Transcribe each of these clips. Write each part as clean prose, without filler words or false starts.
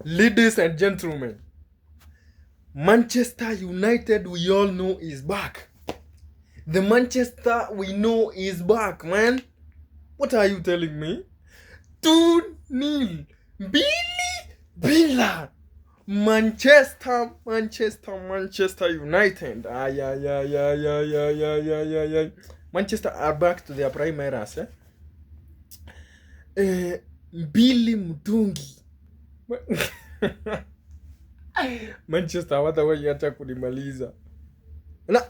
Ladies and gentlemen, Manchester United we all know is back. The Manchester we know is back, man. What are you telling me? 2-0. 2-0. Manchester, Manchester, Manchester United. Ay, ay, ay, ay, ay, ay, ay, ay, ay, ay. Manchester are back to their prime eras, eh? Mbili mtungi. Manchester hawatawahi acha kunimaliza. Na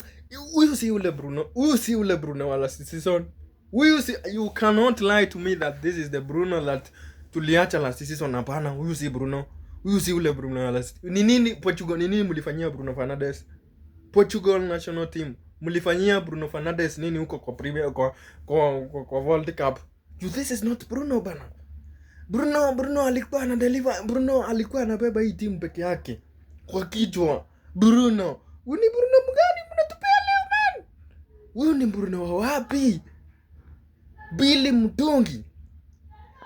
huyu si ule Bruno, huyu si ule Bruno wa last season. Huyu si, you cannot lie to me that this is the Bruno that tuliacha last season. Hapana, huyu si Bruno. Huyu si ule Bruno wa last. Ni nini Portugal, ni nini mlifanyia Bruno Fernandes? Portugal national team. Mlifanyia Bruno Fernandes nini huko kwa Premier, kwa World Cup? You, this is not Bruno, bana. Bruno alikuwa ana deliver, Bruno alikuwa anabeba hii timu peke yake kwa kichwa. Bruno, huyu ni Bruno mgani mnatupea leo, man? Huyu ni Bruno wa wapi? Mbili mtungi.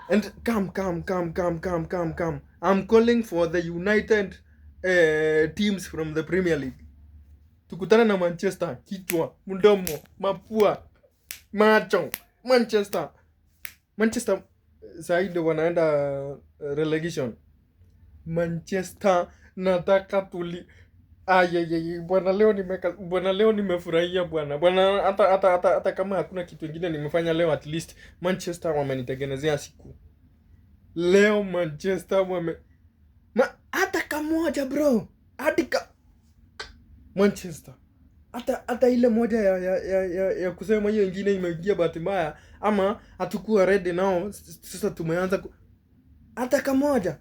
And come, come, come, come, come, come, come. I'm calling for the United teams from the Premier League. Tukutane na Manchester, kichwa, mdomo, mapua, macho. Manchester. Manchester sahii ndio wanaenda relegation. Manchester nataka tuli. Ayayay, bwana, leo nimeka, bwana, leo nimefurahia, bwana. Bwana, hata kama hakuna kitu ingine nimefanya leo, at least Manchester wamenitengenezea siku. Leo Manchester wame ma, hata kamoja, bro. Hadi ka Manchester. Hata ile moja ya kusema hiyo ingine imeingia bahati mbaya ama hatukuwa ready nao, sasa tumeanza hata kamoja.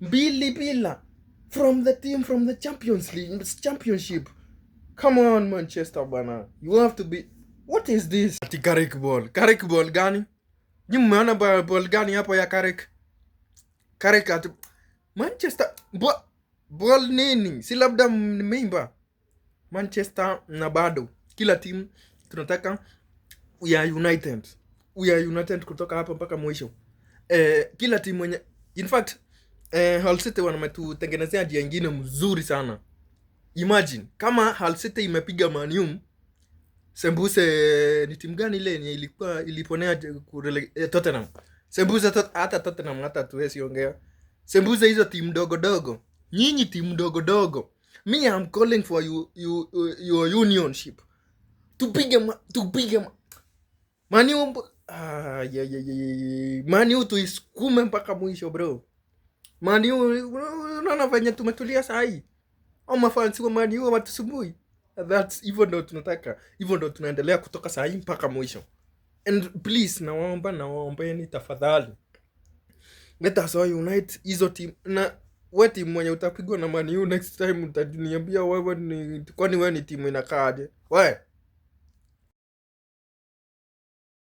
2-0 from the team from the Champions League championship. Come on, Manchester, bwana. You have to be. What is this? Ati Carrick ball. Carrick ball gani? Nyi mmeona ball gani hapo ya Carrick? Carrick ati Manchester ball nini? Si labda nimeimba. Manchester na bado kila team tunataka, we are united. We are united kutoka hapa mpaka mwisho. Kila timu mwenye, in fact, Hull City wametutengenezea njia ingine mzuri sana. Imagine kama Hull City imepiga Man U, sembuse ni timu gani ile yenye ilikuwa iliponea Tottenham. Sembuse hata Tottenham hata tuwezi ongea. Sembuse hizo timu dogo dogo. Nyinyi timu dogo dogo. Me, I'm calling for you your unionship. Tupige Man U, ah, yeah. Man U tuisukume mpaka mwisho, bro. Man U, unaona venye tumetulia saa hii. Au mafans wa Man U watusumbui. That's hivyo ndo tunataka. Hivyo ndo tunaendelea kutoka saa hii mpaka mwisho. And please, nawaomba, nawaombeni tafadhali. Let us all unite hizo team, na we team mwenye utapigwa na Man U next time utaniambia wewe ni, kwani wewe ni timu inakaaje? We